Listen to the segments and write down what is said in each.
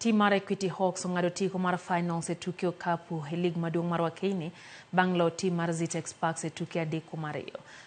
Tim mar Equity Hawks ong'ado otiko mar finals e tuke okapu e lig maduong' mar Wakeini bang' loyo tim mar Zetech Sparks e tuke 3-2.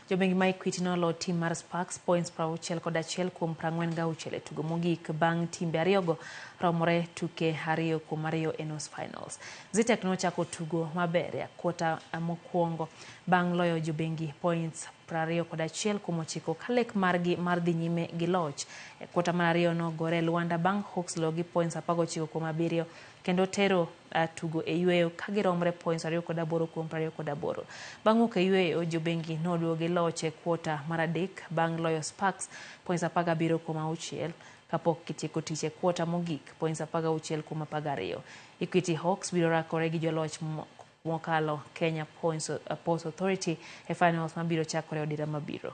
Jobengi ma Equity noloyo tim mar Sparks points 61 kuom 46 e tugo mogik bang' timbe ariyogo romore tuke 2-2 e nus finals. Zetech nochako tugo maber e kwota mokwongo bang' loyo jobengi points 21 kuom 9 ka lek margi mar dhi nyime gi loch. E kwota mar ariyo nogore lwanda bang' Hawks loyo gi points 19 kuom 7 kendo tero tugo e yweyo ka giromre points 28 kuom 28. Bang' wuok e yweyo, jobengi noduogo gi loch e kwota mar adek bang' loyo Sparks points 17 kuom 6 kapok gitieko tich e kwota mogik points 16 kuom 12. Equity Hawks biro rakore gi joloch mokalo Kenya Ports Authority e finals mabiro chakore odira mabiro.